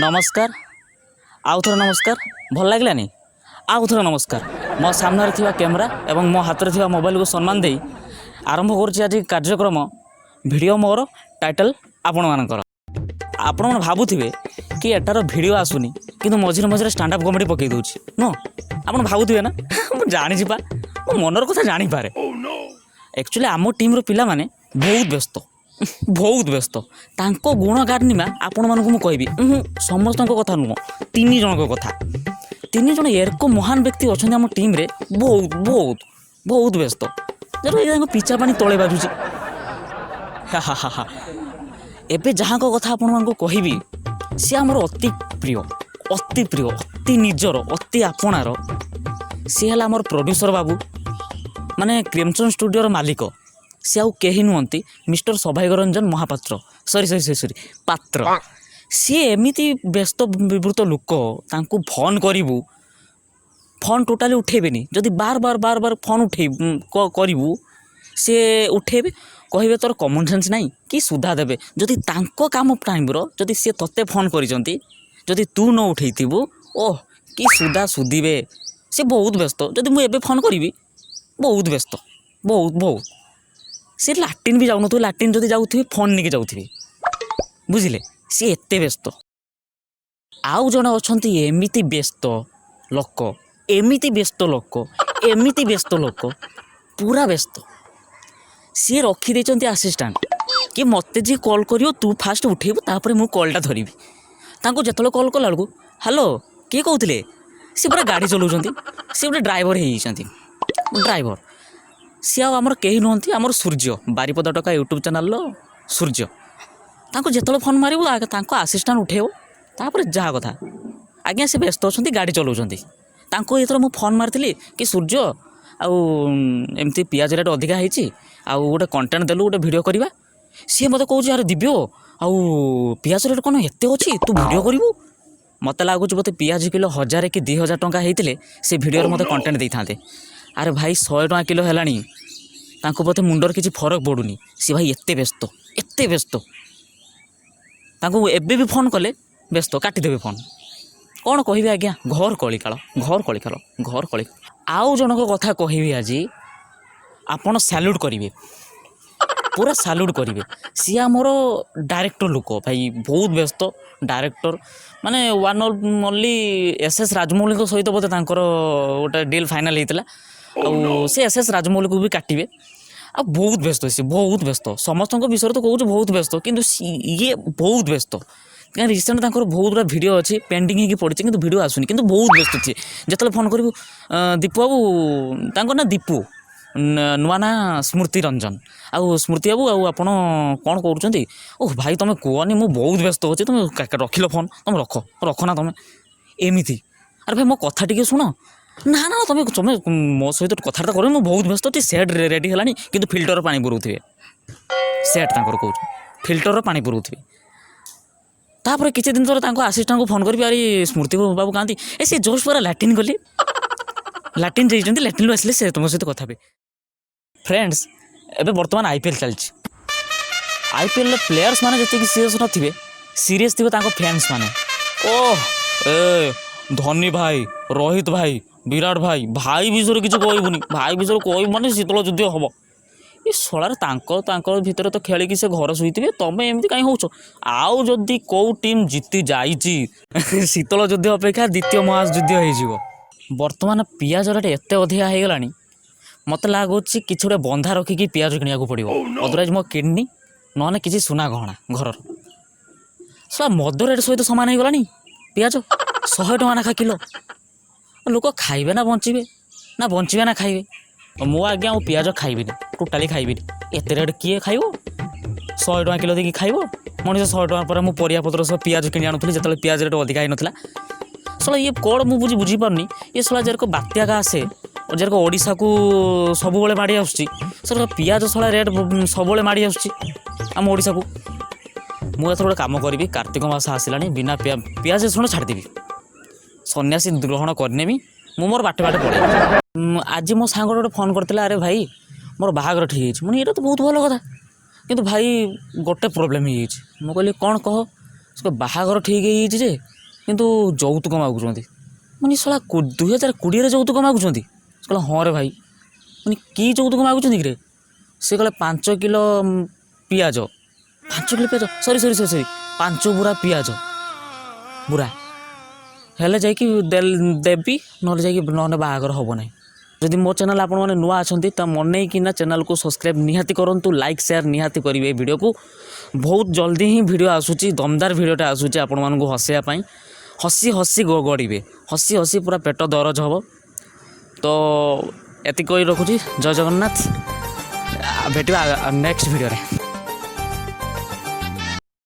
ନମସ୍କାର, ଆଉ ଥରେ ନମସ୍କାର। ଭଲ ଲାଗିଲାନି? ଆଉ ଥରେ ନମସ୍କାର। ମୋ ସାମ୍ନାରେ ଥିବା କ୍ୟାମେରା ଏବଂ ମୋ ହାତରେ ଥିବା ମୋବାଇଲକୁ ସମ୍ମାନ ଦେଇ ଆରମ୍ଭ କରୁଛି ଆଜି କାର୍ଯ୍ୟକ୍ରମ ଭିଡ଼ିଓ ମୋର, ଟାଇଟଲ୍ ଆପଣମାନଙ୍କର। ଆପଣମାନେ ଭାବୁଥିବେ କି ଏଟାର ଭିଡ଼ିଓ ଆସୁନି, କିନ୍ତୁ ମଝିରେ ମଝିରେ ଷ୍ଟାଣ୍ଡଅପ୍ କମେଡ଼ି ପକାଇ ଦେଉଛି, ନୁହଁ? ଆପଣ ଭାବୁଥିବେ ନା? ମୁଁ ଜାଣିଛି ପା, ମୋ ମନର କଥା ଜାଣିପାରେ। ଆକ୍ଚୁଆଲି ଆମ ଟିମ୍ର ପିଲାମାନେ ବହୁତ ବ୍ୟସ୍ତ, ବହୁତ ବ୍ୟସ୍ତ। ତାଙ୍କ ଗୁଣ ଗାର୍ଣ୍ଣିମା ଆପଣମାନଙ୍କୁ ମୁଁ କହିବି। ସମସ୍ତଙ୍କ କଥା ନୁହଁ, ତିନି ଜଣଙ୍କ କଥା। ତିନି ଜଣ ଏରକ ମହାନ ବ୍ୟକ୍ତି ଅଛନ୍ତି ଆମ ଟିମ୍ରେ, ବହୁତ ବହୁତ ବହୁତ ବ୍ୟସ୍ତ। ଯେହେତୁ ଏଇ ତାଙ୍କ ପିଚା ପାଣି ତଳେ ବାଜୁଛି। ହା ହା ହା ହା। ଏବେ ଯାହାଙ୍କ କଥା ଆପଣମାନଙ୍କୁ କହିବି, ସିଏ ଆମର ଅତି ପ୍ରିୟ, ଅତି ପ୍ରିୟ, ଅତି ନିଜର, ଅତି ଆପଣାର। ସିଏ ହେଲା ଆମର ପ୍ରଡ୍ୟୁସର ବାବୁ, ମାନେ କ୍ରିମସନ୍ ଷ୍ଟୁଡ଼ିଓର ମାଲିକ। ସେ ଆଉ କେହି ନୁହନ୍ତି, ମିଷ୍ଟର ସୌଭାଗ୍ୟ ରଞ୍ଜନ ମହାପାତ୍ର, ସରି ସରି ସରି ସରି, ପାତ୍ର। ସିଏ ଏମିତି ବ୍ୟସ୍ତ ବିବୃତ ଲୋକ, ତାଙ୍କୁ ଫୋନ୍ କରିବୁ, ଫୋନ୍ ଟୋଟାଲି ଉଠେଇବେନି। ଯଦି ବାର ବାର ବାର ବାର ଫୋନ୍ ଉଠେଇ କରିବୁ, ସିଏ ଉଠେଇବେ, କହିବେ ତୋର କମନ୍ ସେନ୍ସ ନାହିଁ କି ସୁଧା ଦେବେ। ଯଦି ତାଙ୍କ କାମ ଟାଇମ୍ର ଯଦି ସିଏ ତୋତେ ଫୋନ୍ କରିଛନ୍ତି, ଯଦି ତୁ ନ ଉଠେଇଥିବୁ, ଓହ, କି ସୁଧା ସୁଧିବେ। ସେ ବହୁତ ବ୍ୟସ୍ତ। ଯଦି ମୁଁ ଏବେ ଫୋନ୍ କରିବି, ବହୁତ ବ୍ୟସ୍ତ, ବହୁତ ବହୁତ। ସେ ଲାଟ୍ରିନ୍ ବି ଯାଉନଥିବେ, ଲାଟ୍ରିନ୍ ଯଦି ଯାଉଥିବେ, ଫୋନ୍ ନେଇକି ଯାଉଥିବେ, ବୁଝିଲେ? ସିଏ ଏତେ ବ୍ୟସ୍ତ। ଆଉ ଜଣେ ଅଛନ୍ତି, ଏମିତି ବ୍ୟସ୍ତ ଲୋକ, ଏମିତି ବ୍ୟସ୍ତ ଲୋକ, ଏମିତି ବ୍ୟସ୍ତ ଲୋକ, ପୁରା ବ୍ୟସ୍ତ। ସିଏ ରଖିଦେଇଛନ୍ତି ଆସିଷ୍ଟାଣ୍ଟ କି ମୋତେ ଯିଏ କଲ୍ କରିବ, ତୁ ଫାଷ୍ଟ ଉଠେଇବୁ, ତାପରେ ମୁଁ କଲ୍ଟା ଧରିବି। ତାଙ୍କୁ ଯେତେବେଳେ କଲ୍ କଲା ବେଳକୁ, "ହ୍ୟାଲୋ, କିଏ କହୁଥିଲେ?" ସିଏ ପୁରା ଗାଡ଼ି ଚଲାଉଛନ୍ତି, ସିଏ ଗୋଟେ ଡ୍ରାଇଭର ହେଇଯାଇଛନ୍ତି, ଡ୍ରାଇଭର। ସିଏ ଆଉ ଆମର କେହି ନୁହନ୍ତି, ଆମର ସୂର୍ଯ୍ୟ, ବାରିପଦା ଟକା ୟୁଟ୍ୟୁବ୍ ଚ୍ୟାନେଲ୍ର ସୂର୍ଯ୍ୟ। ତାଙ୍କୁ ଯେତେବେଳେ ଫୋନ୍ ମାରିବୁ, ଆଗ ତାଙ୍କ ଆସିଷ୍ଟାଣ୍ଟ ଉଠେଇବ, ତାପରେ ଯାହା କଥା। "ଆଜ୍ଞା, ସେ ବ୍ୟସ୍ତ ଅଛନ୍ତି, ଗାଡ଼ି ଚଲାଉଛନ୍ତି।" ତାଙ୍କୁ ଏଥର ମୁଁ ଫୋନ୍ ମାରିଥିଲି କି ସୂର୍ଯ୍ୟ, ଆଉ ଏମିତି ପିଆଜ ରେଟ୍ ଅଧିକା ହେଇଛି, ଆଉ ଗୋଟେ କଣ୍ଟେଣ୍ଟ ଦେଲୁ, ଗୋଟେ ଭିଡ଼ିଓ କରିବା। ସିଏ ମୋତେ କହୁଛି, "ଆରେ ଦିବ୍ୟ, ଆଉ ପିଆଜ ରେଟ୍ କ'ଣ ଏତେ ଅଛି, ତୁ ଭିଡ଼ିଓ କରିବୁ?" ମୋତେ ଲାଗୁଛି ବୋଧେ ପିଆଜ କିଲୋ 1000 କି 2000 ଟଙ୍କା ହେଇଥିଲେ ସେ ଭିଡ଼ିଓରେ ମୋତେ କଣ୍ଟେଣ୍ଟ ଦେଇଥାନ୍ତେ। ଆରେ ଭାଇ, 100 ଟଙ୍କା କିଲୋ ହେଲାଣି, ତାଙ୍କୁ ବୋଧେ ମୁଣ୍ଡରେ କିଛି ଫରକ ପଡ଼ୁନି। ସେ ଭାଇ ଏତେ ବ୍ୟସ୍ତ, ଏତେ ବ୍ୟସ୍ତ, ତାଙ୍କୁ ଏବେ ବି ଫୋନ୍ କଲେ ବ୍ୟସ୍ତ, କାଟିଦେବେ ଫୋନ୍। କ'ଣ କହିବି ଆଜ୍ଞା, ଘୋର କଳିକାଳ, ଘୋର କଳିକାଳ, ଘୋର କଳି। ଆଉ ଜଣଙ୍କ କଥା କହିବି ଆଜି, ଆପଣ ସାଲ୍ୟୁଟ୍ କରିବେ, ପୁରା ସାଲ୍ୟୁଟ୍ କରିବେ। ସିଏ ଆମର ଡାଇରେକ୍ଟର ଲୋକ ଭାଇ, ବହୁତ ବ୍ୟସ୍ତ ଡାଇରେକ୍ଟର, ମାନେ ୱାନ୍ ଓନ୍ଲି ଏସ୍ ଏସ୍ ରାଜମୌଳିଙ୍କ ସହିତ ବୋଧେ ତାଙ୍କର ଗୋଟେ ଡିଲ୍ ଫାଇନାଲ୍ ହେଇଥିଲା, ଆଉ ସେ ଏସ୍ ଏସ୍ ରାଜମୌଳିକୁ ବି କାଟିବେ। ଆଉ ବହୁତ ବ୍ୟସ୍ତ ସେ, ବହୁତ ବ୍ୟସ୍ତ। ସମସ୍ତଙ୍କ ବିଷୟରେ ତ କହୁଛୁ ବହୁତ ବ୍ୟସ୍ତ, କିନ୍ତୁ ଇଏ ବହୁତ ବ୍ୟସ୍ତ। କାରଣ ରିସେଣ୍ଟ ତାଙ୍କର ବହୁତ ଗୁଡ଼ା ଭିଡ଼ିଓ ଅଛି, ପେଣ୍ଡିଂ ହେଇକି ପଡ଼ିଛି, କିନ୍ତୁ ଭିଡ଼ିଓ ଆସୁନି। କିନ୍ତୁ ବହୁତ ବ୍ୟସ୍ତ ସିଏ। ଯେତେବେଳେ ଫୋନ୍ କରିବୁ, "ଦୀପୁ ବାବୁ," ତାଙ୍କ ନାଁ ଦୀପୁ, ନୂଆ ନାଁ ସ୍ମୃତି ରଞ୍ଜନ, "ଆଉ ସ୍ମୃତି ବାବୁ, ଆଉ ଆପଣ କ'ଣ କରୁଛନ୍ତି?" "ଓହ ଭାଇ, ତୁମେ କୁହନି, ମୁଁ ବହୁତ ବ୍ୟସ୍ତ ଅଛି। ତୁମେ ରଖିଲ ଫୋନ୍, ତୁମେ ରଖ, ରଖ ନା ତୁମେ ଏମିତି। ଆରେ ଭାଇ, ମୋ କଥା ଟିକେ ଶୁଣ।" "ନା ନା, ତମେ ତମେ ମୋ ସହିତ କଥାବାର୍ତ୍ତା କର, ମୁଁ ବହୁତ ବ୍ୟସ୍ତ ଅଛି, ସେଟ୍ ରେଡ଼ି ହେଲାଣି।" କିନ୍ତୁ ଫିଲ୍ଟର ପାଣି ପୁରଉଥିବେ ସେଟ୍ ତାଙ୍କର, କହୁଛୁ, ଫିଲ୍ଟରର ପାଣି ପୁରଉଥିବେ। ତାପରେ କିଛି ଦିନ ପରେ ତାଙ୍କ ଆସିଷ୍ଟାଣ୍ଟକୁ ଫୋନ୍ କରିବି, "ଆରେ, ସ୍ମୃତି ବାବୁ କାହାନ୍ତି?" "ଏ, ସେ ଜଷ୍ଟ ପରା ଲାଟ୍ରିନ୍ ଗଲେ, ଲାଟ୍ରିନ୍ ଯାଇଛନ୍ତି, ଲାଟ୍ରିନ୍ରୁ ଆସିଲେ ସେ ତୁମ ସହିତ କଥା ହେବେ।" ଫ୍ରେଣ୍ଡସ୍, ଏବେ ବର୍ତ୍ତମାନ ଆଇପିଏଲ୍ ଚାଲିଛି। ଆଇପିଏଲ୍ର ପ୍ଲେୟର୍ସ ମାନେ ଯେତିକି ସିରିୟସ୍ ନଥିବେ, ସିରିୟସ୍ ଥିବେ ତାଙ୍କ ଫ୍ୟାନ୍ସ ମାନେ। ଓହ, ଏ ଧୋନି ଭାଇ, ରୋହିତ ଭାଇ, ବିରାଟ ଭାଇ, ଭାଇ ବିଷୟରେ କିଛି କହିବୁନି। ଭାଇ ବିଷୟରେ କହିବୁ ମାନେ ଶୀତଳ ଯୁଦ୍ଧ ହବ। ଏ ଶଳାରେ, ତାଙ୍କ ତାଙ୍କ ଭିତରେ ତ ଖେଳିକି ସେ ଘରେ ଶୋଇଥିବେ, ତମେ ଏମିତି କାହିଁ ହେଉଛ? ଆଉ ଯଦି କେଉଁ ଟିମ୍ ଜିତି ଯାଇଛି, ଶୀତଳ ଯୁଦ୍ଧ ଅପେକ୍ଷା ଦ୍ୱିତୀୟ ମହାଯୁଦ୍ଧ ହେଇଯିବ। ବର୍ତ୍ତମାନ ପିଆଜ ରେଟ୍ ଏତେ ଅଧିକା ହେଇଗଲାଣି, ମୋତେ ଲାଗୁଛି କିଛି ଗୋଟେ ବନ୍ଧା ରଖିକି ପିଆଜ କିଣିବାକୁ ପଡ଼ିବ, ଅଦରୱାଇଜ୍ ମୋ କିଡ଼ନୀ ନହେଲେ କିଛି ସୁନା ଗହଣା ଘରର। ଶଳା, ମଦ ରେଟ୍ ସହିତ ସମାନ ହେଇଗଲାଣି ପିଆଜ, 100 ଟଙ୍କା ଲେଖା କିଲୋ। ଲୋକ ଖାଇବେ ନା ବଞ୍ଚିବେ, ନା ବଞ୍ଚିବେ ନା ଖାଇବେ? ମୁଁ ଆଜ୍ଞା ଆଉ ପିଆଜ ଖାଇବିନି, ଟୋଟାଲି ଖାଇବିନି। ଏତେ ରେଟ୍ କିଏ ଖାଇବ? 100 ଟଙ୍କା କିଲୋ ଦେଇକି ଖାଇବ ମଣିଷ? 100 ଟଙ୍କା ପରେ ମୁଁ ପରିବା ପତ୍ର ସହ ପିଆଜ କିଣି ଆଣୁଥିଲି, ଯେତେବେଳେ ପିଆଜ ରେଟ୍ ଅଧିକା ହେଇନଥିଲା। ଶଳା, ଇଏ କ'ଣ ମୁଁ ବୁଝିପାରୁନି। ଇଏ ଶଳା ଯେରକ ବାତ୍ୟାକା ଆସେ, ଯେରକ ଓଡ଼ିଶାକୁ ସବୁବେଳେ ମାଡ଼ି ଆସୁଛି, ଶଳା ପିଆଜ ଶଳା ରେଟ୍ ସବୁବେଳେ ମାଡ଼ି ଆସୁଛି ଆମ ଓଡ଼ିଶାକୁ। ମୁଁ ଏଥର ଗୋଟେ କାମ କରିବି, କାର୍ତ୍ତିକ ମାସ ଆସିଲାଣି, ବିନା ପିଆଜ ରସୁଣ ଛାଡ଼ିଦେବି, ସନ୍ନ୍ୟାସୀ ଗ୍ରହଣ କରିନେବି, ମୁଁ ମୋର ବାଟେ ବାଟେ ପଳେଇବି। ଆଜି ମୋ ସାଙ୍ଗଟା ଗୋଟେ ଫୋନ୍ କରିଥିଲା, "ଆରେ ଭାଇ, ମୋର ବାହାଘର ଠିକ୍ ହେଇଛି।" ମୁଁ, "ଏଇଟା ତ ବହୁତ ଭଲ କଥା, କିନ୍ତୁ ଭାଇ, ଗୋଟେ ପ୍ରୋବ୍ଲେମ୍ ହେଇଯାଇଛି।" ମୁଁ କହିଲି, "କ'ଣ କହ?" ସେ କହିଲେ, ବାହାଘର ଠିକ୍ ହେଇଯାଇଛି ଯେ, କିନ୍ତୁ ଯୌତୁକ ମାଗୁଛନ୍ତି। ମାନେ ଶଳା, 2020ରେ ଯୌତୁକ ମାଗୁଛନ୍ତି? ସେ କହିଲା, ହଁ ରେ ଭାଇ। ମାନେ କି ଯୌତୁକ ମାଗୁଛନ୍ତି କିରେ? ସେ କହିଲେ, 5 କିଲୋ ପିଆଜ, 5 କିଲୋ ପିଆଜ, ସରି ସରି ସରି ସରି, 5 ବୁରା ପିଆଜ ବୁରା ହେଲେ ଯାଇକି ଦେବି, ନହେଲେ ଯାଇକି ନହେଲେ ବାହାଘର ହେବ ନାହିଁ। ଯଦି ମୋ ଚ୍ୟାନେଲ୍ ଆପଣମାନେ ନୂଆ ଅଛନ୍ତି, ତ ମନେଇକିନା ଚ୍ୟାନେଲ୍କୁ ସବସ୍କ୍ରାଇବ୍ ନିହାତି କରନ୍ତୁ, ଲାଇକ୍ ସେୟାର ନିହାତି କରିବେ ଏ ଭିଡ଼ିଓକୁ। ବହୁତ ଜଲ୍ଦି ହିଁ ଭିଡ଼ିଓ ଆସୁଛି, ଦମଦାର ଭିଡ଼ିଓଟା ଆସୁଛି ଆପଣମାନଙ୍କୁ ହସେଇବା ପାଇଁ। ହସି ହସି ଗଡ଼ିବେ, ହସି ହସି ପୁରା ପେଟ ଦରଜ ହେବ। ତ ଏତିକି କହି ରଖୁଛି। ଜୟ ଜଗନ୍ନାଥ। ଭେଟିବା ନେକ୍ସଟ ଭିଡ଼ିଓରେ।